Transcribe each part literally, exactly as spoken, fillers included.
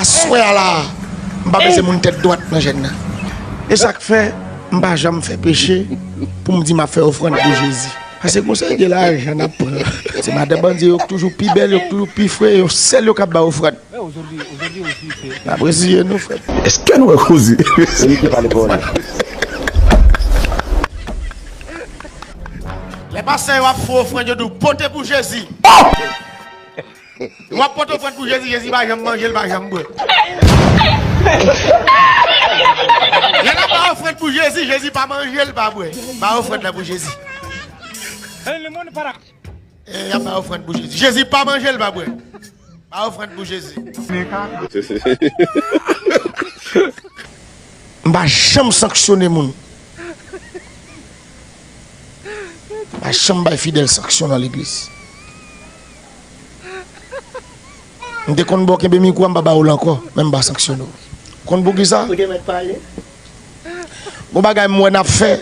Aswè a la, m pa bezwen moun tèt dwat nan jèn nan. E sa k fè, m pa janm fè peche pou m di m ap fè ofrann pou Jezi. Paske gon seri de lajan n ap pran. Se madan bandi yo k toujou pi bèl, yo k toujou pi fre, yo sèl yo k ap bay ofrann. N ap reziye nou, frè. Èske nou wè koze? Se li ki pale pou nou. Lè pastè yo ap fè ofrann, yo di w pote pou Jezi. W ap pote ofrann pou Jezi, Jezi pa janm manje, l pa janm bwè. Lè n ap bay ofrann pou Jezi, Jezi pa manje, l pa bwè. Bay ofrann nan pou Jezi. E, y ap bay ofrann pou Jezi. Jezi pa manje, l pa bwè. Bay ofrann pou Jezi. M pa janm sanksyone moun. M pa janm bay fidèl sanksyon nan legliz. M te konn ba w kenbe mikwo a, m pa ba w l ankò, men m pa sanksyone w. Konn poukisa? Ou te mèt pale. Gon bagay m wè n ap fè.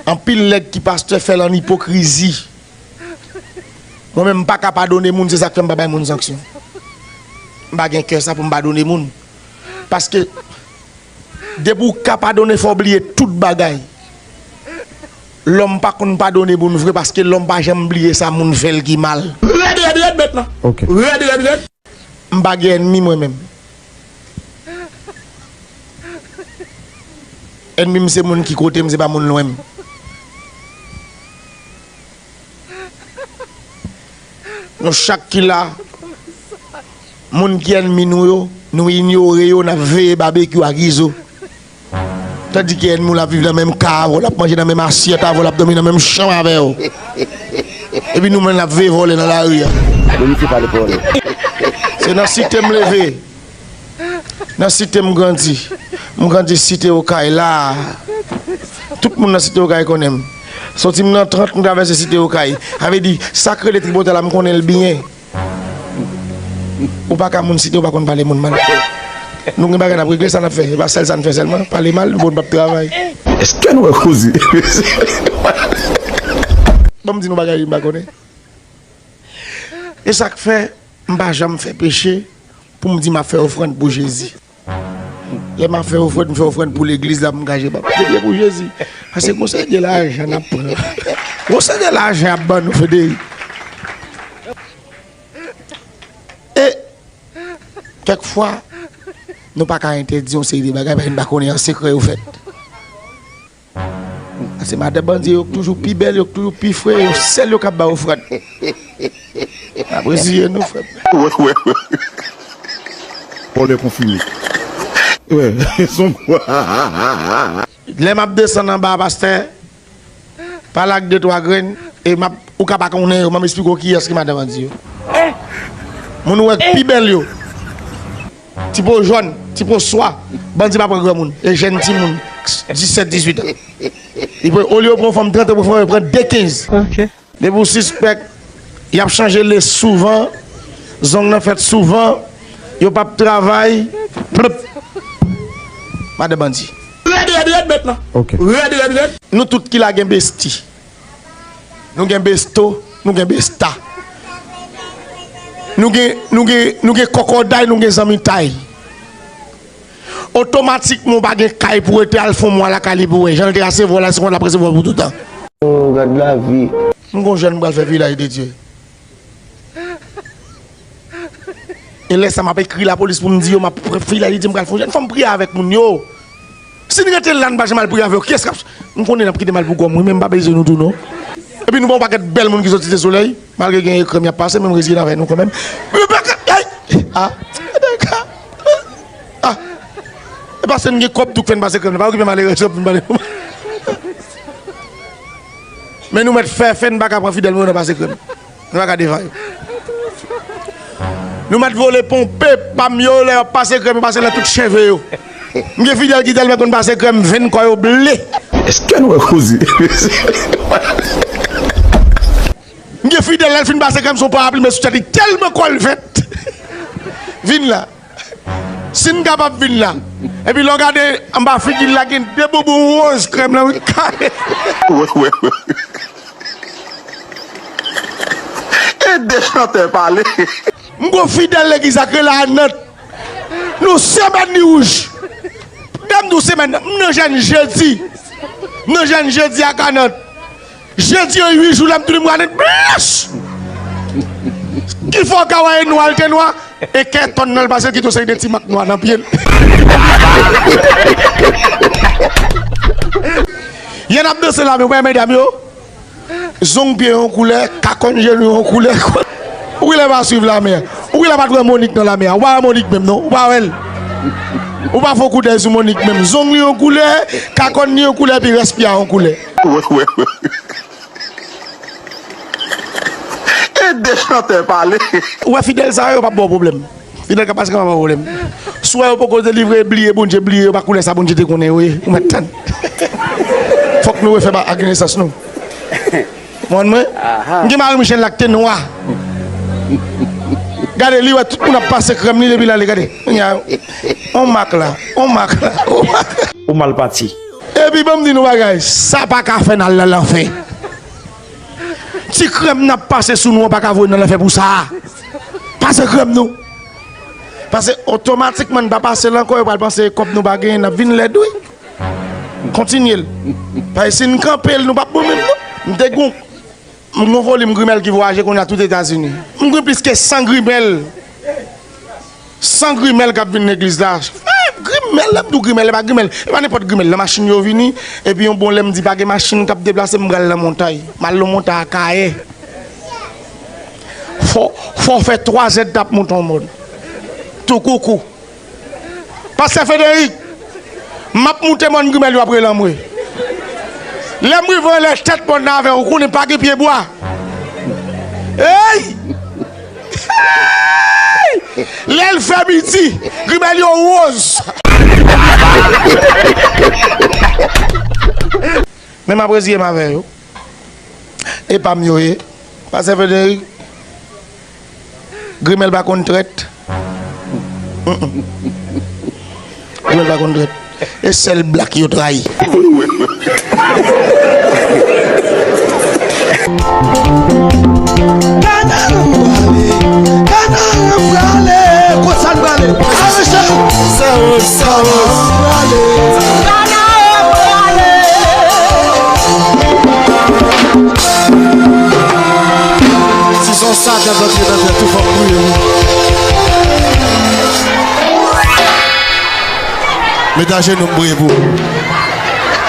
Anpil nèg ki pastè fè l an ipokrizi. Mwen menm, m pa ka padone moun, se sa k fè m pa bay moun sanksyon. M pa gen kè sa pou m padone moun. Paske, depi w ka padone, fò w bliye tout bagay. Lòm pa konn padone moun vre, paske lòm pa janm bliye sa moun fè l ki mal. Rèd, rèd, rèd, mèt la. Ok. Rèd, rèd, rèd. M pa gen ènmi mwen menm. Ènmi m se moun ki kote m, se pa moun lwen m. Nou chak ki la, moun ki ènmi nou yo, nou inyore yo, n ap veye Babekyou ak Izo. Tandike ènmi w l ap viv nan menm kay avè w, l ap manje nan menm asyèt avè w, l ap dòmi nan menm chanm avè w. Epi nou menm n ap veye vòlè nan lari a. Bonifye pale pou nou. Se nan Site m leve. Nan Site m grandi. M grandi Site Okay la. Tout moun nan Site Okay konnen m. Soti m nan trant, m travèse Site Okay. Sa vle di, sa k rele tripotay la, m konnen l byen. Ou pa ka moun Site, ou pa konn pale moun mal. Nou gen bagay n ap regle, sa n ap fè. E pa sèl sa n fè sèlman. Pale mal, bon, n p ap travay. Èske nou wè koze? Ban m di nou bagay m pa konnen. E sa k fè, m pa janm fè peche pou m di m ap fè ofrann pou Jezi. Lè m ap fè ofrann, m fè ofrann pou legliz la, pou m ka je p ap priye pou Jezi. Paske gon seri de lajan n ap pran. Gon seri de lajan y ap ban nou, Federi. E, kèk fwa, nou pa ka entèdi yon seri de bagay, paske n pa konnen an sekrè yo fèt. Paske madan bandi yo toujou pi bèl, yo toujou pi fre, yo sèl yo k ap bay ofrann. N ap reziye nou, frè m. Wè, wè, wè. Vòlè konfime. Wè, son. Lè m ap desann anba a, pastè, pale ak de twa grenn, e m ap, ou ka pa konnen yo, m ap esplike w kiyès ki madan bandi yo. Moun ou wè k pi bèl yo. Ti po jòn, ti po swa, bandi pa pran granmoun, e jèn timoun, disèt, dizuit an. Li pran, olye yo pran yon fanm trant an, yo pran, yo pran de kenz. Ok. Depi w sispèk, y ap chanje lès souvan, zong nan fèt souvan, yo p ap travay, plop. Madan bandi. Rèd, rèd, rèd, mèt la. Ok. Rèd, rèd, rèd. Nou tout ki la gen besti. Nou gen besto, nou gen besta. Nou gen, nou gen, nou gen kòkòday, nou gen zanmitay. Otomatikman, w pa gen kay pou w rete, al fè yon mwa lakay li pou wè. Jan l te resevwa w la, se konsa l ap resevwa w pou toutan. Oh, gad lavi. M gon jèn m pral fè Vilaj de Dye. E lè sa m ap ekri lapolis pou m di yo, m ap fè Vilaj de Dye, m pral fè yon jèn fanm priye avèk moun yo. Si n rete la, n pa janm al priye avè yo, kiyès k ap, m konnen n ap kite m al pou kò m, wi, men m pa bezwen nou tou, non. Epi nou gen yon pakèt bèl moun ki soti Site Solèy, malgre gen krèm y ap pase, men m reziye n avè nou kanmenm. Men pa ka, ay, a, a, e paske n gen kòb tou k fè n pase krèm nan, pa okipe malerèz yo, pou n pale. Men nou mèt fè, fè n pa ka pran fidèl mwen nan pase krèm. Nou pa ka devan yo. Nou mèt vole ponpe pa m yo, lè y ap pase krèm, yo pase nan tout cheve yo. M gen fidèl ki tèlman konn pase krèm, venn kò yo ble. Èske nou wè koze? M gen fidèl, lè l fin pase krèm, se yon parapli, men sou tèt li tèlman kò l vèt. Vin la. Si n kapab vin la. Epi lè w gade anba figi l la, gen de boubou woz krèm nan, wi, kare. Wè, wè, wè. E de chantè pale. M gon fidèl legliz la k rele Anant. Nou semèn li wouj. Dam nou semèn nan, m nan jèn jedi. M nan jèn jedi a kanant. Jedi an uit jou la, m tounen m kanant blanch. Ki fè w ka wè nwa l te nwa? E kè tòn nan l pase l kite yon seri de ti mak nwa nan pye l. Y an ap danse la, men w wè medam yo. Zong pye yon koulè, kakòn jenou yon koulè. Ou genlè pa swiv lame a. Ou genlè pa t wè Monik nan lame a. Ou pa wè Monik menm non. Ou pa wè l. Ou pa fè koudèy sou Monik menm. Zong li yon koulè, kakòn li yon koulè, epi rès pye a yon koulè. Ede chantè pale. Ou wè fidèl sa yo, yo p ap ba w pwoblèm. Fidèl k ap pase kanmenm pa pwoblèm. Si w wè yo poko delivre, bliye Bondye, bliye yo pa koulè sa Bondye te konnen yo ye. Ou mèt tann. Fòk nou refè ba ak nesans nou. Konprann mwen? M gen mari m jèn la ki te nwa. Gade, li wè tout moun ap pase krèm li depi l ale, gade. Kounye a, on mak la, on mak la, on mak la. Ou mal pati. Epi ban m di nou bagay, sa pa ka fè n al nan lanfè. Ti krèm n ap pase sou nou an pa ka voye n nan lanfè pou sa. Pase krèm nou. Paske otomatikman n pa pase l ankò, yo pral panse kòb nou pa genyen, n ap vin lèd wi. Kontinye l. Paske si n kanpe l, nou p ap bon menm non. M te gon, m gon volim grimèl ki vwayaje kounye a tout Etazini. M gen plis ke san grimèl. San grimèl k ap vin legliz la. Eh, grimèl, lè m di w grimèl, e pa grimèl. E pa nenpòt grimèl. Nan machin yo vini, epi yon bon lè m di pa gen machin k ap deplase, m pral nan montay. M al nan montay Akayè. Fò, fò w fè twa zèdtan ap monte yon mòn. Tou koukou. Pastè Frederic, m ap moute mòn grimèl yo ap rele anmwe. Lè m rive anlè tèt mòn nan avè w, ou konnen pa gen pyebwa. Ey! Ey! Lè l fè midi, grimèl yo woz. Men m ap reziye m avè yo. E pa m yo ye. Pastè Frederic, grimèl pa konn trèt. Mm-mm. Grimèl pa konn trèt. E sèl blak yo trayi. Kanaran prale, kanaran prale, kote sa n prale? Aranje! Sa yo, sa yo. Kanaran prale. Si son sa k ap antre nan tèt ou, fòk priye wi. Met ajenou m priye pou ou.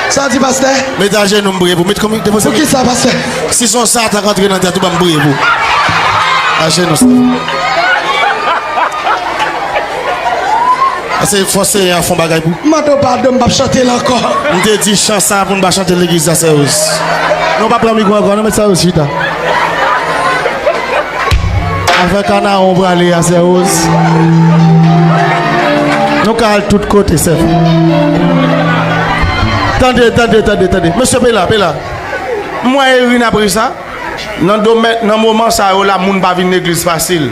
Sa w di, pastè? Met ajenou m priye pou ou. Met konmi depoze. Poukisa, pastè? Si son sa t ap antre nan tèt ou, ban m priye pou ou. Ajenou sa. Ase fò Senyè a fè yon bagay pou. M mande w padon, m p ap chante l ankò. M te di chan sa pou n pa chante legliz la, sè Rose. Non, pa pran mikwo ankò, non, met sa Rose chita. Afè kanaran w prale a, sè Rose. Nou ka al tout kote, sè. Tande, tande, tande, tande. Mesye, pe la, pe la. M wè Erin ap ri sa. Nan domèn, nan moman sa yo la, moun pa vin legliz fasil.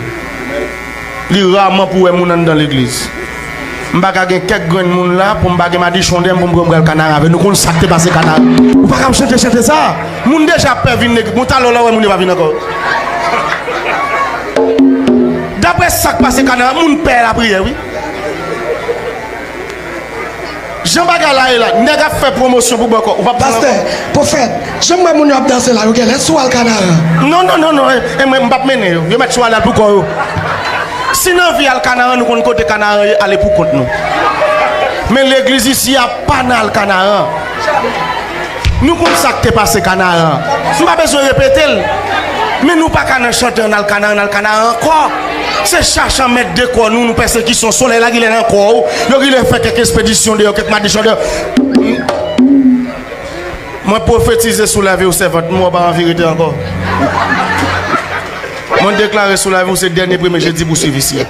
Li raman pou wè moun anndan legliz. M pa ka gen kèk grenn moun la pou m pa gen madichon dèyè m pou m pran m pral Kanaran avè l. Nou konn sa k te pase Kanaran. Ou pa ka ap chante chante sa. Moun deja pè vin legliz. Bon, talè w la wè moun yo pa vin ankò. Daprè sa k pase Kanaran, moun pè lapriyè, wi. Jan bagay la ye la, nèg ap fè pwomosyon pou bòkò. Ou p ap pran. Pastè, pwofèt, jan m wè moun yo ap danse la, yo genlè sou al Kanaran. Non, non, non, non, e, e mwen, m p ap mennen yo. Yo mèt sou ale al pou kò yo. Si n anvi al Kanaran, nou konn kote Kanaran ye, ale pou kont nou. Men legliz isi a pa nan al Kanaran. Nou konn sa k te pase Kanaran. M pa bezwen repete l. Men nou pa ka nan chante ann al Kanaran, ann al Kanaran ankò. Se chache an mèt de kò nou, nou pèsekisyon, solèy la genlè nan kò w. Yo genlè fè kèk espedisyon deyò, kèk madichon deyò. Mwen pwofetize sou lavi w, sèvant, m wè w pa anvi rete ankò. Mwen deklare sou lavi w, se dènye premye jedi pou w swiv isi a.